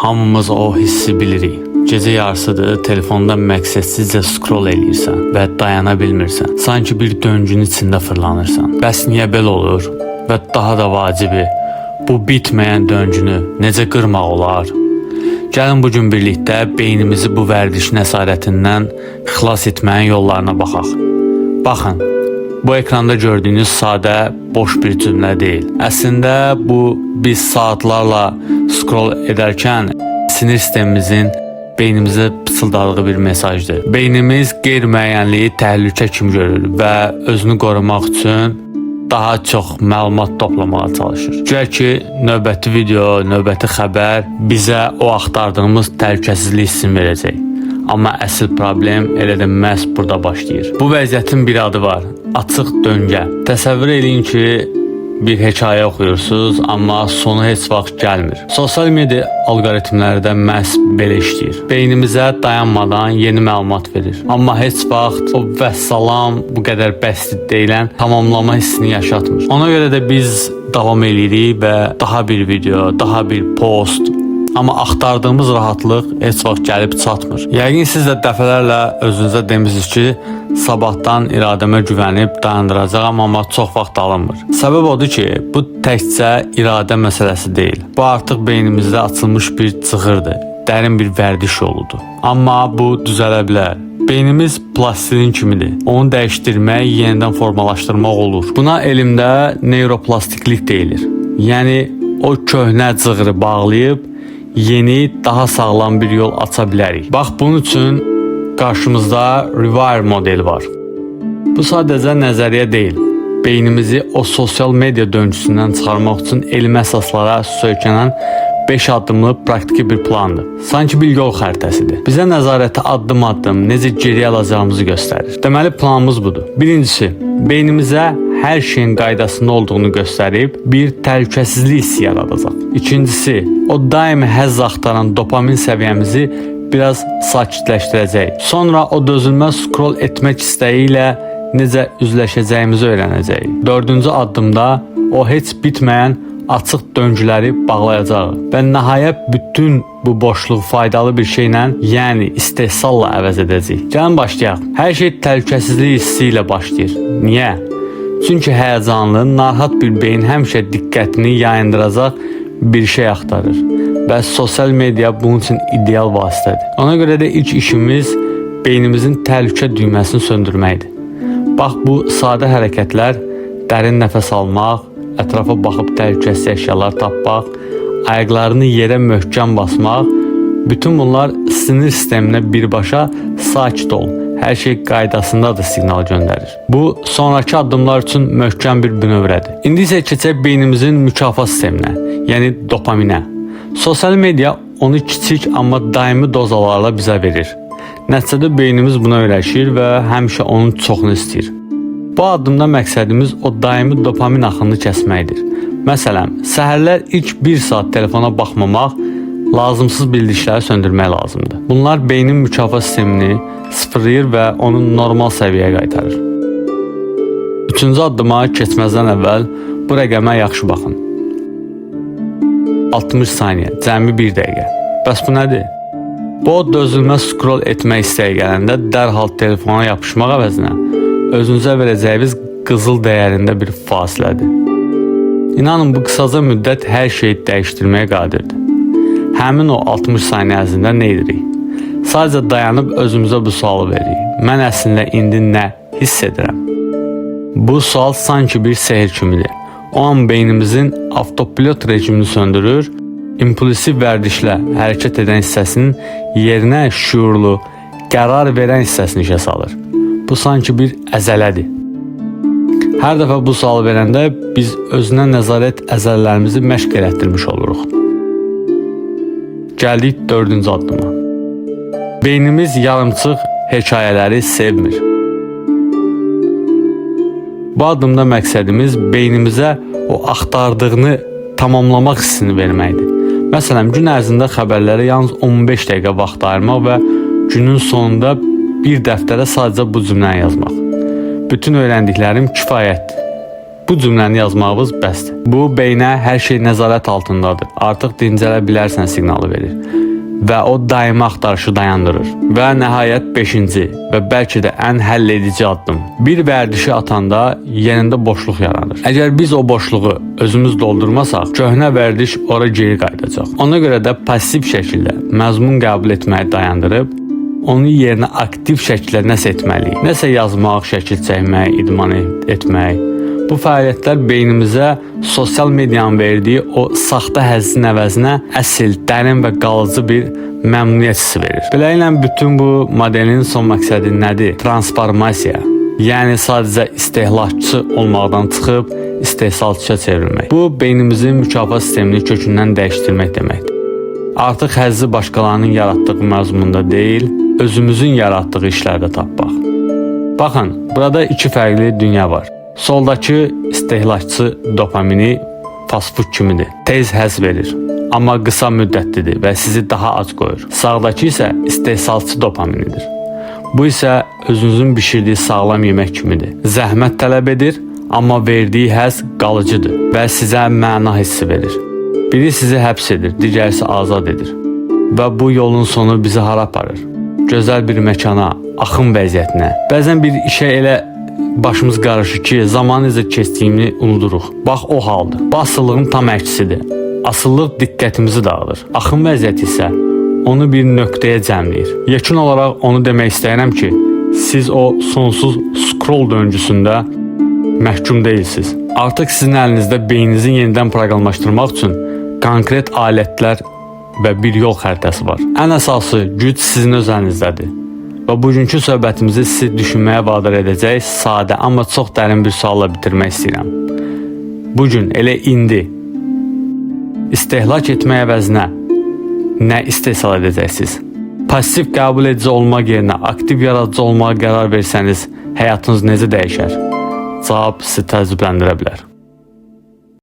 Hamımız o hissi bilirik. Gecə yarısıdır, telefonda məqsədsizcə scroll eləyirsən və dayana bilmirsən. Sanki bir döngünün içində fırlanırsan. Bəs niyə belə olur? Və daha da vacibi, bu bitməyən döngünü necə qırmaq olar? Gəlin bu gün birlikdə beynimizi bu vərdişin əsarətindən xilas etməyin yollarına baxaq. Baxın, bu ekranda gördüyünüz sadə, boş bir cümlə deyil. Əslində bu biz saatlarla scroll edərkən sinir sistemimizin beynimizə pıçıldadığı bir mesajdır. Beynimiz qeyri-müəyyənliyi təhlükə kimi görür və özünü qorumaq üçün daha çox məlumat toplamağa çalışır. Güya ki, növbəti video, növbəti xəbər bizə o axtardığımız təhlükəsizlik hissini verəcək. Amma əsl problem elə də məhz burada başlayır. Bu vəziyyətin bir adı var: açıq döngə. Təsəvvür eləyin ki, bir hekayə oxuyursunuz, amma sonu heç vaxt gəlmir. Sosial media alqoritmləri də məhz belə işləyir. Beynimizə dayanmadan yeni məlumat verir. Amma heç vaxt o vəssalam, bu qədər bəsdir deyilən tamamlama hissini yaşatmır. Ona görə də biz davam eləyirik və daha bir video, daha bir post. Amma axtardığımız rahatlıq heç vaxt gəlib çatmır. Yəqin siz də dəfələrlə özünüzə demisiniz ki, sabahdan iradəmə güvənib dayandıracağam, amma çox vaxt alınmır. Səbəb odur ki, bu təkcə iradə məsələsi deyil. Bu artıq beynimizdə açılmış bir cığırdır, dərin bir vərdiş yoludur. Amma bu düzələ bilər. Beynimiz plastilin kimidir. Onu dəyişdirmək, yenidən formalaşdırmaq olur. Buna elmdə neuroplastiklik deyilir. Yəni o köhnə cığırı bağlayıb yeni, daha sağlam bir yol aça bilərik. Bax, bunun üçün qarşımızda Rewire modeli var. Bu sadəcə nəzəriyyə deyil. Beynimizi o sosial media döngüsündən çıxarmaq üçün elmi əsaslara söykənən 5 addımlı praktiki bir plandır. Sanki bir yol xəritəsidir. Bizə nəzarəti addım-addım necə geriyə alacağımızı göstərir. Deməli planımız budur. Birincisi, beynimizə hər şeyin qaydasında olduğunu göstərib bir təhlükəsizlik hissi yaradacaq. İkincisi, o daimi həzz axtaran dopamin səviyyəmizi biraz sakitləşdirəcək. Sonra o dözülməz scroll etmək istəyi ilə necə üzləşəcəyimizi öyrənəcəyik. Dördüncü addımda o heç bitməyən açıq döngüləri bağlayacağıq və nəhayət bütün bu boşluğu faydalı bir şeylə, yəni istehsalla əvəz edəcəyik. Gəlin başlayaq. Hər şey təhlükəsizlik hissi ilə başlayır. Niyə? Çünki həyəcanlı, narahat bir beyin həmişə diqqətini yayındıracaq bir şey axtarır və sosial media bunun üçün ideal vasitədir. Ona görə də ilk işimiz beynimizin təhlükə düyməsini söndürməkdir. Bax, bu sadə hərəkətlər: dərin nəfəs almaq, ətrafa baxıb təhlükəsiz əşyalar tapmaq, ayaqlarını yerə möhkəm basmaq, bütün bunlar sinir sisteminə birbaşa "Sakit ol, hər şey qaydasındadır" siqnal göndərir. Bu sonrakı addımlar üçün möhkəm bir bünövrədir. İndi isə keçək beynimizin mükafat sisteminə, yəni dopaminə. Sosial media onu kiçik, amma daimi dozalarla bizə verir. Nəticədə beynimiz buna öyrəşir və həmişə onun çoxunu istəyir. Bu addımda məqsədimiz o daimi dopamin axınını kəsməkdir. Məsələn, səhərlər ilk 1 saat telefona baxmamaq, lazımsız bildirişləri söndürmək lazımdır. Bunlar beynin mükafat sistemini sıfırlayır və onu normal səviyyəyə qaytarır. Üçüncü addıma keçməzdən əvvəl bu rəqəmə yaxşı baxın. 60 saniyə, cəmi 1 dəqiqə. Bəs bu nədir? Bu o dözülməz scroll etmək istəyi gələndə dərhal telefona yapışmaq əvəzinə özünüzə verəcəyiniz qızıl dəyərində bir fasilədir. İnanın, bu qısaca müddət hər şeyi dəyişdirməyə qadirdir. Həmin o 60 saniyə ərzində nə edirik? Sadəcə dayanıb özümüzə bu sualı veririk: "Mən əslində indi nə hiss edirəm?" Bu sual sanki bir sehr kimidir. O an beynimizin avtopilot rejimini söndürür, impulsiv vərdişlə hərəkət edən hissəsinin yerinə şüurlu, qərar verən hissəsini işə salır. Bu sanki bir əzələdir. Hər dəfə bu sualı verəndə biz özünə nəzarət əzələlərimizi məşq elətdirmiş oluruq. Gəldik dördüncü addıma. Beynimiz yarımçıq hekayələri sevmir. Bu addımda məqsədimiz beynimizə o axtardığını tamamlamaq hissini verməkdir. Məsələn, gün ərzində xəbərlərə yalnız 15 dəqiqə vaxt ayırmaq və günün sonunda bir dəftərə sadəcə bu cümləni yazmaq: "Bütün öyrəndiklərim kifayətdir." bu cümləni yazmağınız bəsdir. Bu beynə hər şey nəzarət altındadır. Artıq dincələ bilərsən siqnalı verir və o daimi axtarışı dayandırır. Və nəhayət 5-ci və bəlkə də ən həll edici addım. Bir vərdişi atanda yerində boşluq yaranır. Əgər biz o boşluğu özümüz doldurmasaq, köhnə vərdiş ora geri qayıdacaq. Ona görə də passiv şəkildə məzmun qəbul etməyi dayandırıb onun yerinə aktiv şəkildə nəsə etməliyik. Nəsə yazmaq, şəkil çəkmək, idman etmək. Bu fəaliyyətlər beynimizə sosial medianın verdiyi o saxta həzzin əvəzinə əsl, dərin və qalıcı bir məmnuniyyət hissi verir. Beləliklə bütün bu modelin son məqsədi nədir? Transformasiya. Yəni sadəcə istehlakçı olmaqdan çıxıb istehsalçıya çevrilmək. Bu beynimizin mükafat sistemini kökündən dəyişdirmək deməkdir. Artıq həzzi başqalarının yaratdığı məzmunda deyil, özümüzün yaratdığı işlərdə tapmaq. Baxın, burada iki fərqli dünya var. Soldakı istehlakçı dopamini fast food kimidir. Tez həzz verir, amma qısa müddətlidir və sizi daha ac qoyur. Sağdakı isə istehsalçı dopaminidir. Bu isə özünüzün bişirdiyi sağlam yemək kimidir. Zəhmət tələb edir, amma verdiyi həzz qalıcıdır və sizə məna hissi verir. Biri sizi həbs edir, digəri isə azad edir. Və bu yolun sonu bizi hara aparır? Gözəl bir məkana, axın vəziyyətinə. Bəzən bir işə elə başımız qarışır ki, zaman necə keçdiyini unuduruq. Bax o haldır. Bu asılılığın tam əksidir. Asılılıq diqqətimizi dağıdır. Axın vəziyyəti isə onu bir nöqtəyə cəmləyir. Yekun olaraq onu demək istəyirəm ki, siz o sonsuz scroll döngüsündə məhkum deyilsiniz. Artıq sizin əlinizdə beyninizi yenidən proqramlaşdırmaq üçün konkret alətlər və bir yol xəritəsi var. Ən əsası güc sizin öz əlinizdədir. Və bugünkü söhbətimizi sizi düşünməyə vadar edəcək sadə, amma çox dərin bir sualla bitirmək istəyirəm. Bu gün elə indi istehlak etmək əvəzinə nə istehsal edəcəksiniz? Passiv qəbul edici olmaq yerinə aktiv yaradıcı olmağa qərar versəniz, həyatınız necə dəyişər? Cavab sizi təəccübləndirə bilər.